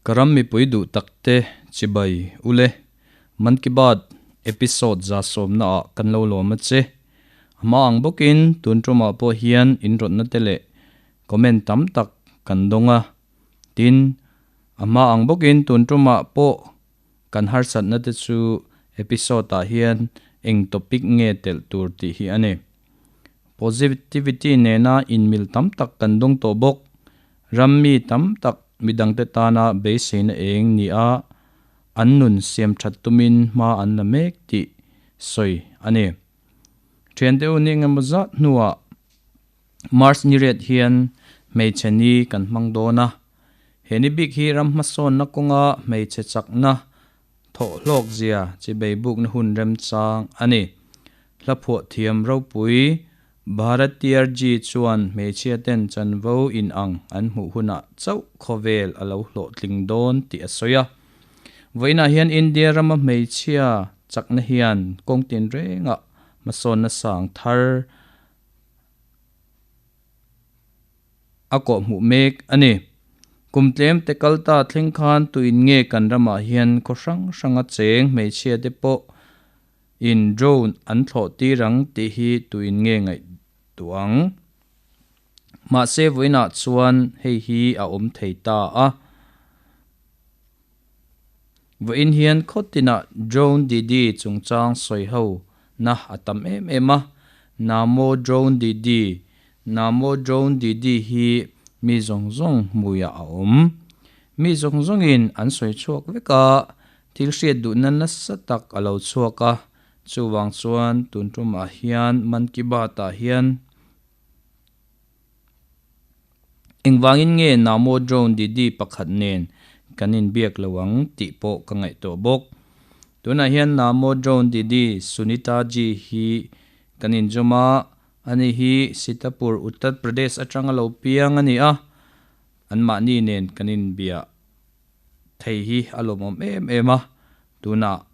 Ka ram mipui duh tak te chibai ule Man Ki Baat episode 100 ah kan lo lawm a che. A hma ang bawkin tun tumah pawh hian inrawtna te leh comment tam tak kan dawng a. Tin, a hma ang bawkin tun tumah pawh kan harsatna te chu episode ah hian eng topic nge telh tur tih hi a ni. Positivity nena inmil tam tak kan dawng tawh bawk. Ram mi tam tak midangte tana beiseina eng ni a, an nun siam that tumin hma an la mek tih sawi a ni. Thiante u ni engemaw zat hnuah March ni riat hian hmeichhe ni kan hmang dawn a. He ni bik hi ram hmasawnna kawnga hmeichhe chakna thawhhlawk zia chi beibukna hun remchang a ni. Hla phuah thiam ropui Bharat TRG chuan hmeichhia ten chanvo in ang an hmuh hunah chauh khawvel a lo hlawhtling dawn tih a sawi a. Vawiinah hian India rama hmeichhia chakna hian kawng tinrengah hmasawnna sang thar a kawhhmuh mek a ni. Kum tlem te kal ta thleng khan tuin nge kan ramah hian khaw hrang hranga cheng hmeichhia te pawh in drone an thlawh tir ang tih hi tuin nge ngaihtuah ang? Mahse vawiinah chuan hei hi a awm thei ta a. Vawiin hian khaw tinah drone Didi chungchang sawi ho na a tam em em a, Namo drone Didi, Namo drone Didi hi mi zawng zawng hmuiah a awm. Mi zawng zawngin an sawi chhuak vek a, thil hriat duhna nasa tak a lo chhuak a, chuvang chuan tun tumah hian Man Ki Baat ah hian Engvangin nge Namo drone Didi pakhat nen kan inbiak lo ang tih pawh ka ngaihtuah bawk. Tunah hian Namo drone Didi Sunita ji hi kan inzawm a, ani hi Sitapur, Uttar Pradesh atanga lo piang a ni a, anmahni nen kan inbiah thei hi a lawmawm em em a, tunah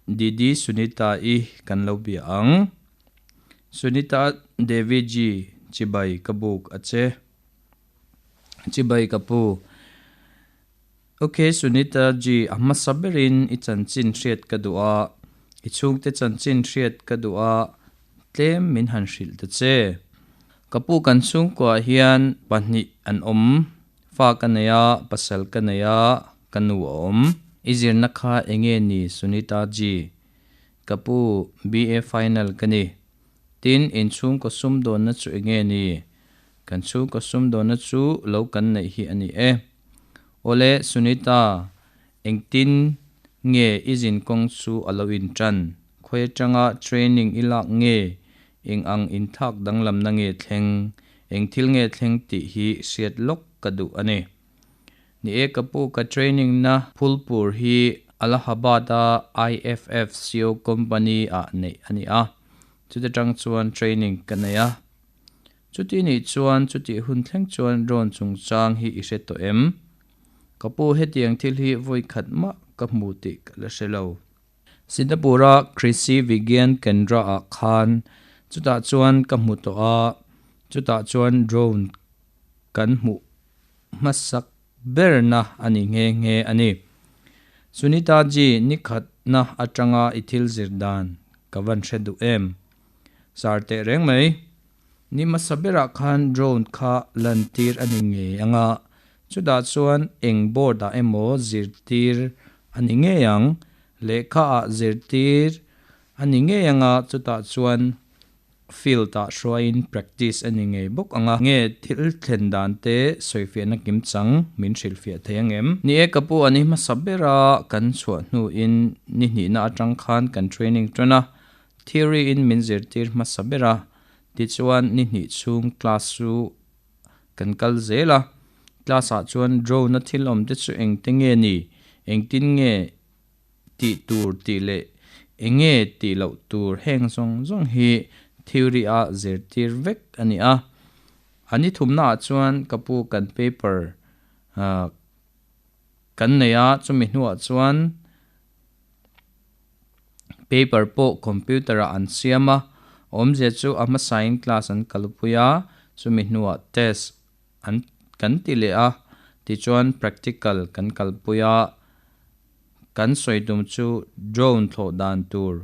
Didi Sunita i kan lo bia ang. Sunita Devi ji chibai ka buk a che. Chibai ka pu. Ok Sunita ji a hmasa berin i chanchin hriat ka duh a, i chhungte chanchin hriat ka duh a, tlem min han hrilh ta che. Ka pu kan chhungkuah hian pahnih an awm. Fa ka nei a, pasal ka nei a, ka nu a awm. I zirna kha enge ni Sunita ji? Ka pu, BA final ka ni. Tin, inchhungkaw sumdawnna chu enge ni? Kan chhungkaw sumdawnna chu lo kan neih hi a ni e. Awle Sunita, engtin nge i zin kawng chu a lo intan? Khawi atanga training i lak nge? Eng ang inthlak danglamna nge thleng? Eng thil nge thleng tih hi hriat lawk ka duh a ni. Ni e ka pu, ka training na Phulpur hi Allahabad a IFFCO company ah neih a ni a, chuti tang chuan training ka nei a. Chuti nih chuan chutih hun thleng chuan drone chungchang hi i hre tawh em? Ka pu hetiang thil hi vawi khat mah ka hmu tih ka la hre lo. Sitapura Krishi Vigyan Kendra ah khan chutah chuan ka hmu tawh a, chutah chuan drone kan hmuh hmasak berna a ni nghe nghe a ni. Sunita ji nikhatna atanga i thil zir dan ka van hre duh em? Sar teh reng mai. Ni hmasa berah khan drone kha lantir a ni ngei ang a, chutah chuan eng board ah emaw zirtir a ni ngei ang, lehkha ah zirtir a ni ngei ang a, chutah chuan field ah hruaiin practice a ni ngei bawk ang a, nge thil thlen dan te sawifiahna kimchang min hrilhfiah thei ang em? Ni e ka pu a ni hmasa bera kan chhuah hnuin ni hnihna atang khan kan training tan a, Theory in min zirtir hmasa ber a, tichuan ni hnih chhung class chu kan kal zel a. Class ah chuan drone a thil awm te chu engte nge ni, engtin nge tih tur tih leh enge tih loh tur heng zawng zawng hi theory a zirtir vek a ni a. A ni thumna ah chuan ka pu kan paper kan nei a, chumi hnuah chuan Paper pawh computer ah an siam a, awmzia chu a hmasain class an kalpui a, chumi hnuah test an kan ti leh a, Tichuan practical kan kalpui a, kan sawi tum chu drone thlawh dan tur,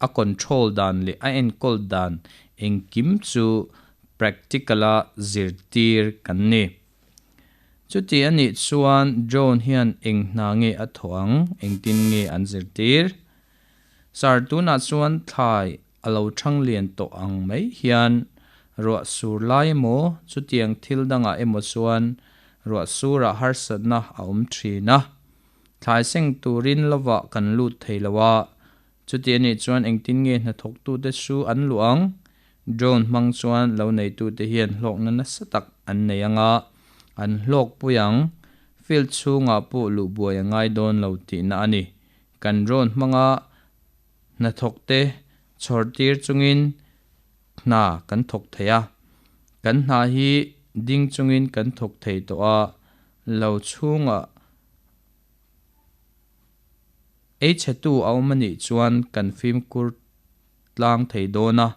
a control dan leh a enkawl dan engkim chu practical-a zirtir kan ni. Chuti a nih chuan drone hian eng hna nge a thawh ang, engtin nge an zirtir? Sir, tunah chuan thlai a lo thang lian tawh ang mai hian ruah sur lai emaw chutiang thil dangah emaw chuan ruah surah harsatna a awm thin a. Thlai seng turin lovah kan lut thei lo a, chuti a nih chuan engtin nge hnathawktute chu an luh ang? Drone hmang chuan lo neitute hian hlawkna nasa tak an nei ang a, an hlawkpui ang. Field chhungah pawh luh buai a ngai dawn lo tihna a ni. Kan drone hmanga hnathawkte chhawr tir chungin hna kan thawk thei a. Kan hna hi ding chungin kan thawk thei tawh a, lo chhungah ei chhetu a awm a nih chuan kan fimkhur tlang thei dawn a,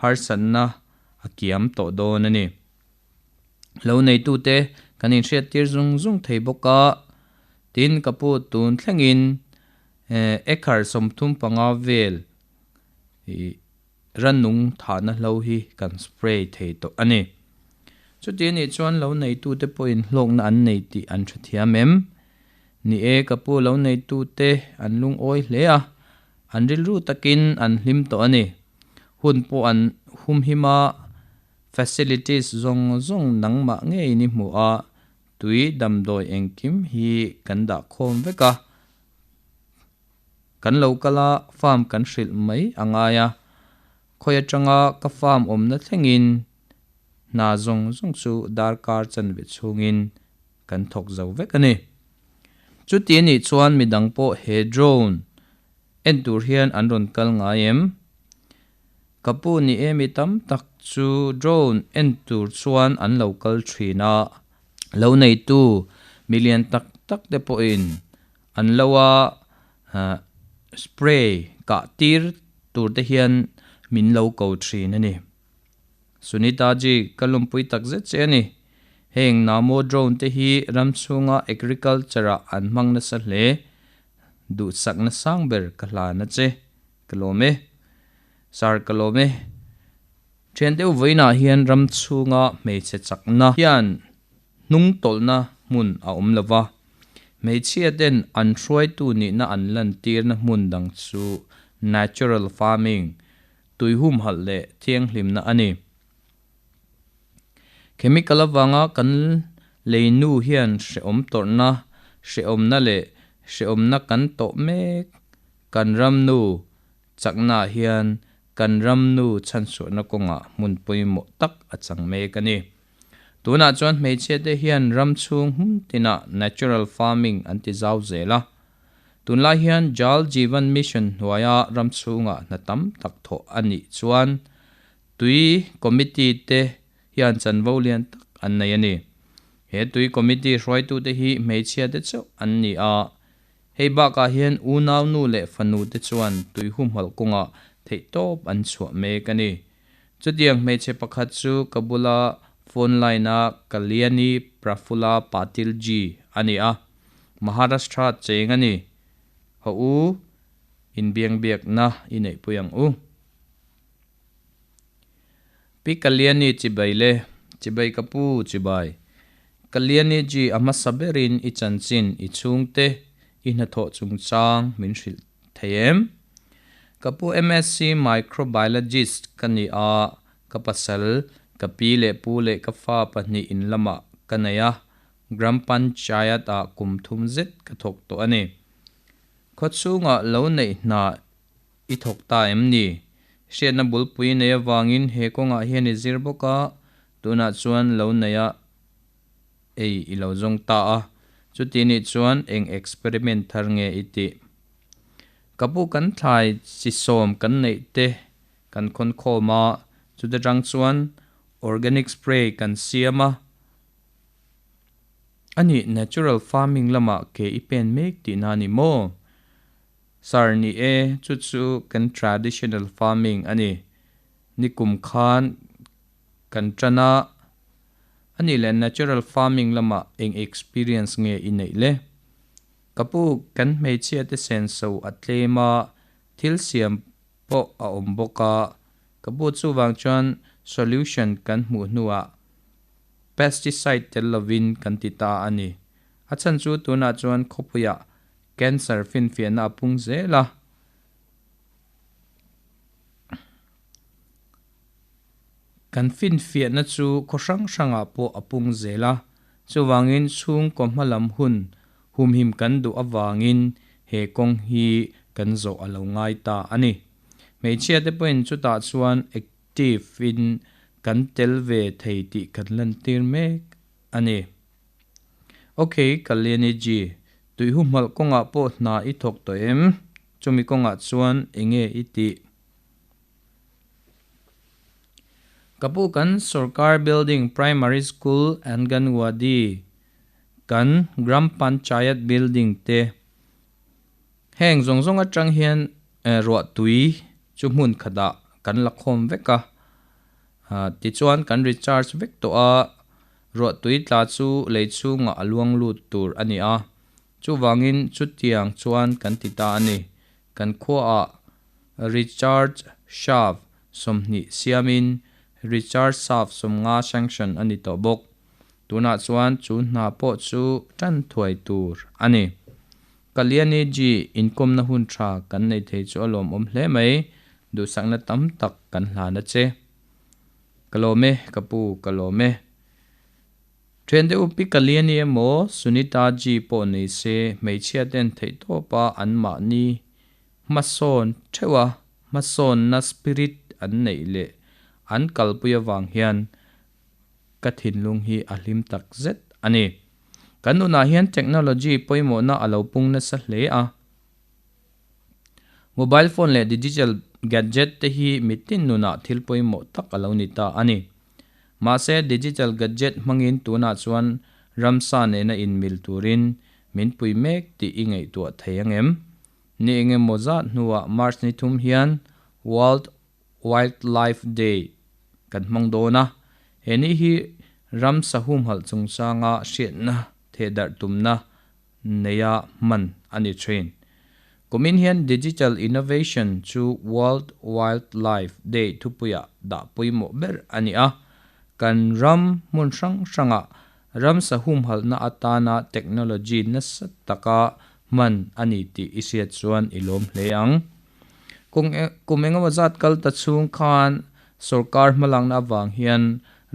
harsatna a kiam tawh dawn a ni. Lo neitute kan inhriattir zung zung thei bawk a, tin ka pu tun thlengin acre 35 vel rannung thahna hlo hi kan spray thei tawh a ni. Chuti a nih chuan lo neitute pawhin hlawkna an nei tih an hrethiam em? Ni e, ka pu lo neitute an lungawi hle a, an rilru takin an hlim tawh a ni. Hun pawh an humhim a, facilities zawng zawng nangmah ngeiin i hmu a, tui damdawi engkim hi kan dah khawm vek a. Kan lo kal a, farm kan hrilh mai a ngai a. Khawi atanga ka farm awmna thlengin hna zawng zawng chu darkar chanve chhungin kan thawk zo vek a ni. Chuti a nih chuan midang pawh he drone en tur hian an rawn kal ngai em? Ka pu ni e mi tam tak chu drone en tur chuan an lo kal thin a, lo neitu milian tak tak te pawhin An lo a spray kah tir tur te hian min lo ko thin a ni. Sunita ji ka lumpui tak zet che a ni. Heng Namo drone te hi ram chhunga agriculture ah an hmang nasa hle. Duhsakna sang ber ka hlan a che. Ka lawm e. Sir ka lawm e. Thian deuh vawiinah hian ram chhunga hmeichhe chakna hian hnungtawlhna hmun a awm lo va, hmeichhia ten an hruaitu nihna an lantirna hmun dang chu natural farming, tui humhalh leh thianghlimna a ni. Chemical avanga kan lei nu hian hrehawm tawrhna, hrehawmna leh hrehawmna kan tawh mek. Kan ram nu chaknaah hian kan ram nu chhanchhuahna kawngah hmun pawimawh tak a chang mek a ni. Tunah chuan hmeichhia te hian ram chhung hmun tinah natural farming an ti zau zel a. Tunlai hian Jal Jeevan Mission hnuaia ram chhungah hna tam tak thawh a nih chuan tui committee te hian chanvo lian tak an nei a ni. He tui committee hruaitute hi hmeichhia te chauh an ni a. Hei bakah hian unau nu leh fanu te chuan tui humhalh kawngah theihtawp an chhuah mek a ni. Chutiang hmeichhe pakhat chu ka bula phone line a Kalyani Prafula Patil ji a ni a, Maharashtra cheng a ni. Haw u, inbiangbiakna i neihpui ang u. Pi Kalyani chibai le, chibai ka pu chibai. Kalyani ji a hmasa berin i chanchin, i chhungte, i hnathawh chungchang min hrilh thei em? Ka pu MSc Microbiologist ka ni a, ka pasal, ka pi leh pu leh ka fa pahnih in lamah ka nei a, Gram Panchayat ah kum thum zet ka thawk tawh a ni. Khawchhungah lo neih hna i thawk ta em ni? Hriatna bulpui nei avangin he kawngah hian i zir bawk a, tunah chuan lo neih a ei i lo zawng ta a, chuti nih chuan eng experiment thar nge i tih? Ka pu kan thlai chi sawm kan neih te kan khawn khawm a, chuta tang chuan organic spray kan siam a, a nih natural farming lamah ke i pen mek tihna a ni maw? Sir ni e, chu chu kan traditional farming a ni. Nikum khan kan tan a. Anih leh natural farming lamah eng experience nge i neih le? Ka pu, kan hmeichhia te senso a tlem a, thil siam pawh a awm bawk a, ka pu chuvang chuan solution kan hmuh hnuah pesticide tel lovin kan ti ta a ni. A chhan chu tunah chuan khawpuiah cancer finfiahna a pung zel a. Kan finfiahna chu khaw hrang hrangah pawh a pung zel a, chuvangin chhungkaw hmalam hun humhim kan duh avangin he kawng hi kan zawh a lo ngai ta a ni. Hmeichhia te pawhin chutah chuan active in kan tel ve thei tih kan lantir mek a ni. Ok, Kalyani ji, tuihu hmalh kawngah pawh hna i thawk tawh em? Chumi kawngah chuan enge i tih? Ka pu kan Sorkar building Primary School Anganwadi kan Gram Panchayat building te heng zawng zawng atang hian ruah tui chu hmun khatah kan la khawm vek a tichuan kan recharge vek tawh a ruah tui tla chu lei chhungah a luang lut tur a ni a chuvangin chutiang chuan kan ti ta a ni. Kan khuaah Recharge Shaft 20 siamin Recharge Shaft 50 sanction a ni tawh bawk. Tunah chuan chu hna pawh chu tan thuai tur a ni. Kalyani ji inkawmna hun tha kan nei thei chu a lawmawm hle mai, duhsakna tam tak kan hlan a che. Ka lawm e, ka pu, ka lawm e. Thian deuh Pi Kalyani emaw Sunita ji pawh nei se hmeichhia ten theihtawpa anmahni hmasawn theuh a, hmasawnna spirit an neih leh an kalpui avang hian ka thinlung hi a hlim tak zet a ni. Kan nunah hian technology pawimawhna a lo pung nasa hle a. Mobile phone leh digital gadget te hi mitin nunah thil pawimawh tak a lo ni ta a ni. Mahse, digital gadget hmangin tunah chuan ramsa nena inmil turin min pui mek tih i ngaihtuah thei ang em? Ni engemaw zat hnuah March ni thum hian World Wildlife Day kan hmang dawn a, he ni hi ramsa humhalh chungchanga hriatna thehdarh tumna neia hman a ni thin. Kumin hian Digital Innovation chu World Wildlife Day thupuiah dah pawimawh ber a ni a, kan ram hmun hrang hrangah ramsa humhalhna atana technology nasa taka hman a ni tih i hriat chuan i lawm hle ang. Kum engemaw zat kal ta chhung khan sorkar hmalakna avang hian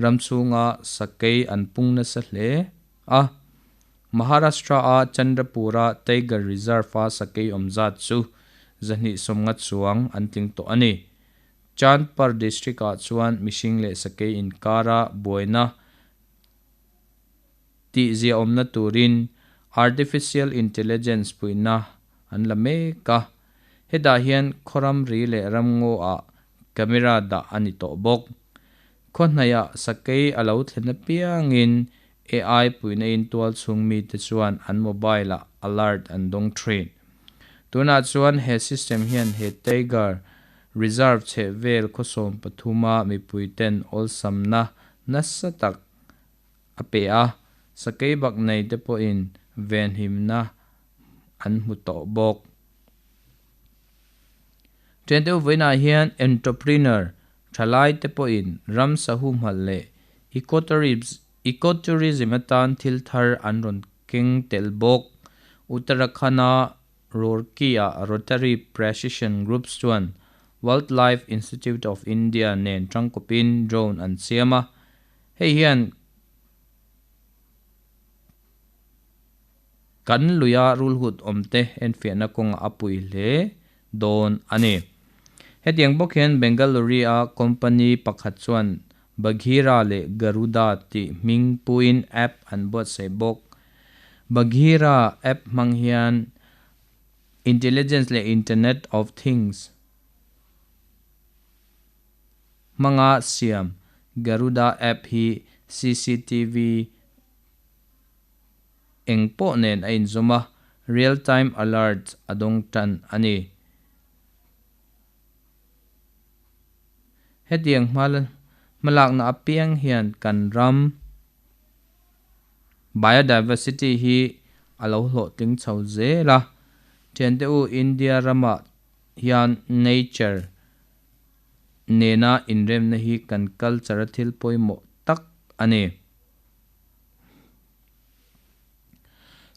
ram chhunga sakei an pung nasa hle a. Maharashtra-a Chandrapur-a Tiger Reserve-a sakei awm zat chu 250 chuang an tling tawh a ni. Chandpur District-ah chuan mihring leh sakei inkara buaina tihziaawmna turin Artificial Intelligence puihna an la mek a. Hetah hian khawramri leh ramngaw-ah camera dah a ni tawh bawk. Khawhnaihah sakei a lo thlen apiangin AI puihna in tual chhung mite chuan an mobile ah alert an dawng thin. Tunah chuan he system hian he Tiger Reserve chheh vel khawsawm pathuma mipui ten awlsamna nasa tak a pe a, sakei bak nei te pawhin venhimna an hmu tawh bawk. Ṭhen deuh vawiinah hian entrepreneur thalai te pawhin ramsa humhalh leh ecotourism atan thil thar an rawn keng tel bawk. Uttarakhand-a Roorkee-ah Rotary Precision Groups chuan Wildlife Institute of India nen tangkawpin drone an siam a, hei hian Kan luia rulhut awmte enfiahna kawngah a pui hle dawn a ni. Hetiang bawk hian Bengaluru-a company pakhat chuan Bagheera leh Garuda tih hming puin app an buatsaih bawk. Bagheera app hmang hian Intelligence leh Internet of Things hmanga siam Garuda app hi cctv Eng pawh nen a inzawm a, real time alert a dawng tan a ni. Hetiang hmalakna apiang hian kan ram. Biodiversity hi a lo hlawhtling chho zel a. Thiante u India ramah hian nature nena inremna hi kan culture a thil pawimawh tak a ni.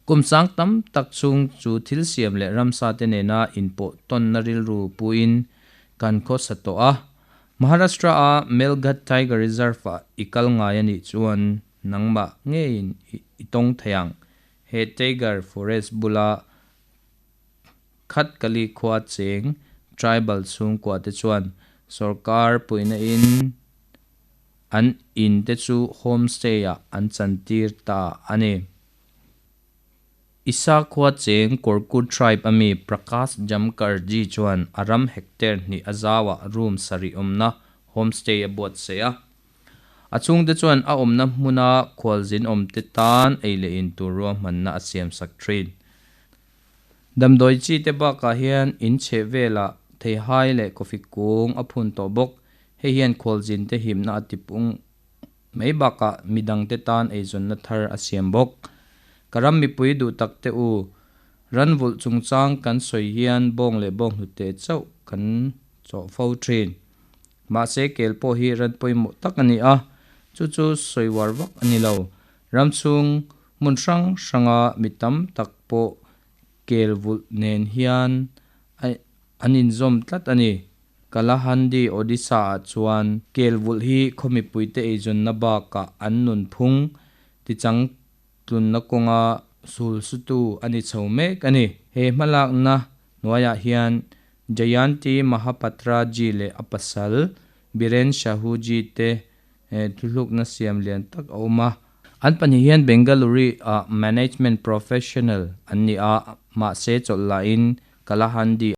Kum sang tam tak chhung chu thil siam leh ramsa te nena inpawh tawnna rilru puin kan khawsa tawh a. Maharashtra a Melghat Tiger Reserve ah i kal ngai a nih chuan nangmah ngeiin i tawng thei ang. He tiger forest bula Khatkali khua cheng tribal chhungkua te chuan sorkar puihna in an in te chu homestay ah an chantir ta a ni. Isa khua cheng Korku tribe ami Prakash Jamkar ji chuan a ram hectare hnih a zauah room sarih awmna homestay a buatsaih a. A chhungte chuan a awmna hmuna khualzin awmte tan ei leh in tur ruahmanna a siamsak thin. Damdawi chi te bakah hian in chheh velah theihai leh coffee kung a phun tawh bawk. Hei hian khualzin te himna a tipung mai bakah midangte tan eizawnna thar a siam bawk. Ka ram mipui duh tak te u, ranvulh chungchang kan sawi hian bawng leh bawnghnute chauh kan chawh fo thin. Mahse kel pawh hi ran pawimawh tak a ni a, chu chu sawi uar vak a ni lo. Ram chhung hmun hrang hranga mi tam tak pawh kel vulh nen hian an inzawm tlat a ni. Kalahandi, Odisha-ah chuan kel vulh hi khaw mipuite eizawnna bakah an nunphung tichang tlunna kawnga sulsutu a ni chho mek a ni. He hmalakna hnuaiah hian Jayanti Mahapatra ji leh a pasal Biren Sahu ji te thuhlukna siam lian tak a awm a. An pahnih hian Bengaluru-ah management professional an ni a, mahse chawlh lahin Kalahandi.